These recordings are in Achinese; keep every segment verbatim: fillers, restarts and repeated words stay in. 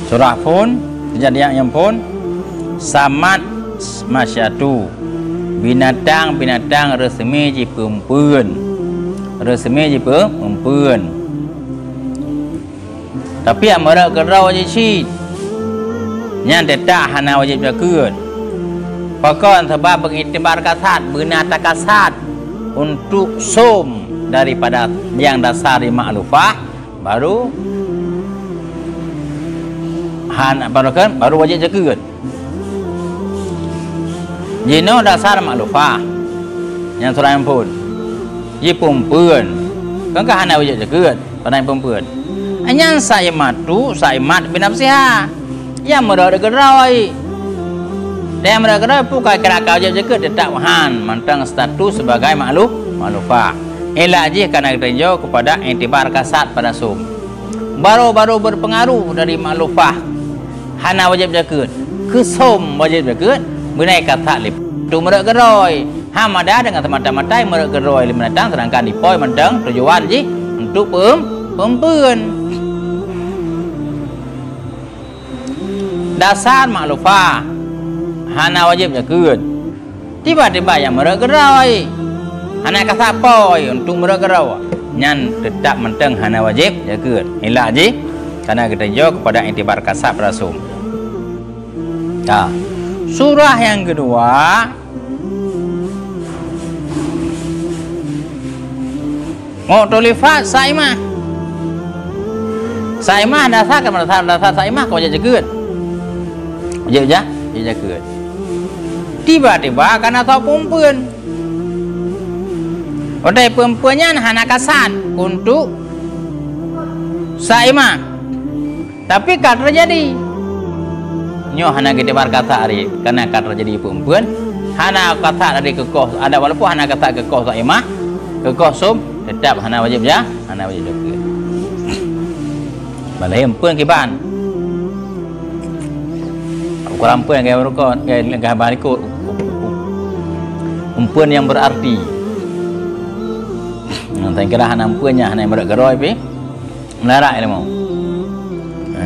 Surah phon, kejadian nyang phon, samat masyiatu, binatang-binatang resmi jipeumpuen. Resmi jipeumpuen. Tapi nyang meurok keudroe jih cit, nyan teutap hana wajéb jakeuet. Pakon? Sabab beukitibar kasat, beuna takasat untuk som daripada nyang dasar di maklufah, baru han, baru kan, baru wajéb jakeuet. Jinoe dasar maklufah nyang seurang phon jipeumpuen, kan ka hana wajéb jakeuet, padahai peumpuen. Nyan saimatu, saimat binafsiha. Nyang meurok keudroe. Dan nyang meurok keudroe bukan kira ka wajéb jakeuet, teutap han mantong status sebagai maklu-, maklufah. Ilak jih kana geutinjau kepada iktibar kasat pada som. Baru-baru berpengaruh dari maklufah hana wajéb jakeuet, keu som wajéb jakeuet, beuna kasat lé tu meurok keudroe. Ha, mada dengan semata-mata meurok keudroe lé binatang, sedangkan dipoi mantong tujuan jih untuk peum-, peumpuen. Dasar maklufah hana wajéb jakeuet. Tiba-tiba nyang meurok keudroe, hana kasat poi untuk meurok keudroe, nyan teutap mantong hana wajéb jakeuet. Ilak jih kana geutinjau kepada iktibar kasat pada som. Ha. Surah nyang keudua, mu'talifat saimah. Saimah dasar, dasar, dasar saimah ka wajéb jakeuet. Wajéb ja-, wajéb jakeuet. Tiba-tiba kana soe peumpuen. Watée peumpuen nyan hana kasat untuk saimah. Tapi ka teujadi. Nyoe hana geutebar kasat ari, karena ka teujadi peumpuen. Hana kasat ari keukoh, ada walaupun hana kasat keukoh saimah, keukoh som, teutap hana wajéb ja-, hana wajéb jakeuet. Balai peumpuen kiban. Ukuran peumpuen gaya rukon, gaya, gaya barikot. Peumpuen yang berarti. Nah, saya kira hana peumpuen nyan, hana meurok keudroe pih. Meularat ilmu. Ha.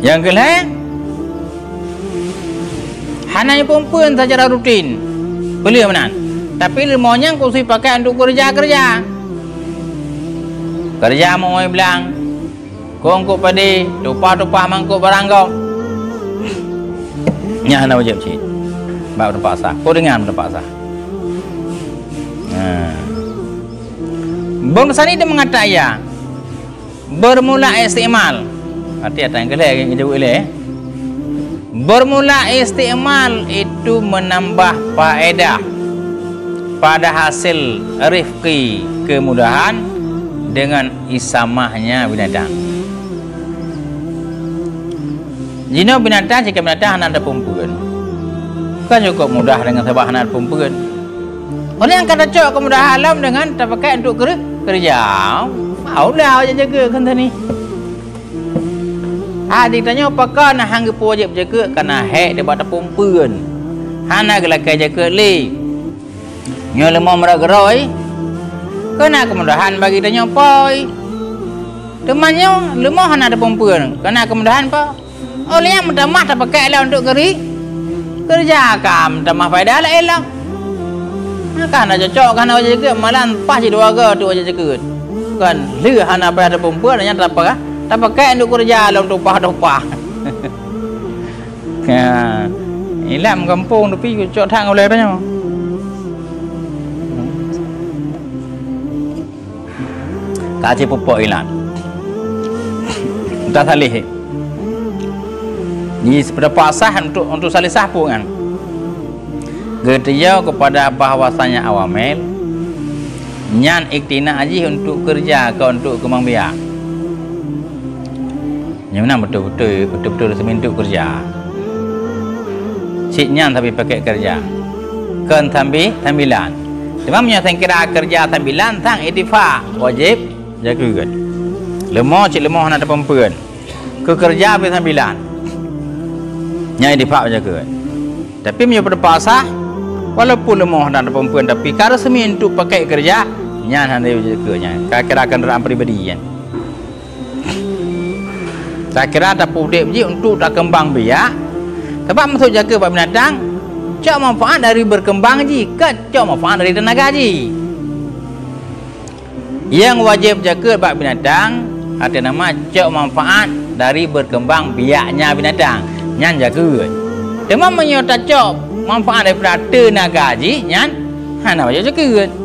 Nyang keulhée, hana jipeumpuen secara rutin. Peuleueh meunan. Tapi leumo nyang khusus pakai untuk keureuja-keureuja. Keureuja meu'oh blang, kong kok padé, tupah-tupah mangkok barang gob. Nyan hana wajéb cit. Bak teupaksa. Ko deungon teupaksa. Ha. Beusaneut dia mengata ia, bermula istimal. Arti ata nyang keulhée nyang jaweueb ilée. Bermula istimal itu menambah faedah pada hasil rifqi, kemudahan, dengan isamahnya binatang. Jinoe binatang, jika binatang hana tapeumpuen, kan cukup mudah dengan sabab hana tapeumpuen. Oleh nyang ka tacok keumudahan lom dengan tapakai untuk keu-, keureuja. Maulah awak jaga kan tani. Adik tanyoe pakon hana geupeuwajéb jakeuet, kana hék dibak tapeumpuen. Hana geulakée jakeuet lé. Nyoe leumo meurok keudroe, keunan keumudahan bagi tanyoe poi. Teuma nyoe leumo hana tapeumpuen, keunan keumudahan poi. Oh, lheueh nyan meutamah tapakai lom untuk keuri-, keureuja ka meutamah faedah laén lom. Maka hana cocok, ka hana wajéb jakeuet, malah paih cit dua goe tu wajéb jakeuet. Kan lheueh hana payah tapeumpuen, nyan tapa-, tapakai untuk keureuja lom tupah-tupah. Ha. Ilam gampông tapi cocok that ngon ulée tanyoe. Ka cit pupok ilat. Entah salih. Jadi, sependapat sah untuk, untuk salih sah pun kan. Geutiyau kepada bahwasanya awamil nyan iktina jih untuk keureuja, kon untuk keumbang biak. Nyoe meunan beutôi-beutôi, beutôi-beutôi seumintut keureuja. Cit nyan sabe pakai keureuja. Kon sambi-, sambilan. Teuma meunyoe sang kira keureuja sambilan, sang itifak wajéb jakeuet. Leumo cit leumo hana tapeumpuen. Keu keureuja pih sambilan. Nyan itifak wajéb jakeuet. Tapi meunyoe pada puasa, walaupun leumo hana tapeumpuen, tapi ka resmi untuk pakai keureuja, nyan hana wajéb jakeuet nyan. Ka kira kenderaan pribadi nyan. Takira tapeuudeb jih untuk takeumbang biak. Sabab maksud jakeuet bak binatang, cok manfaat dari beukeumbang jih, kon cok manfaat dari teunaga jih. Nyang wajéb jakeuet bak binatang, arti nama cok manfaat dari beukeumbang biaknya binatang, nyan jakeuet. Teuma meunyoe tacok manfaat daripada teunaga jih, nyan hana wajéb jakeuet.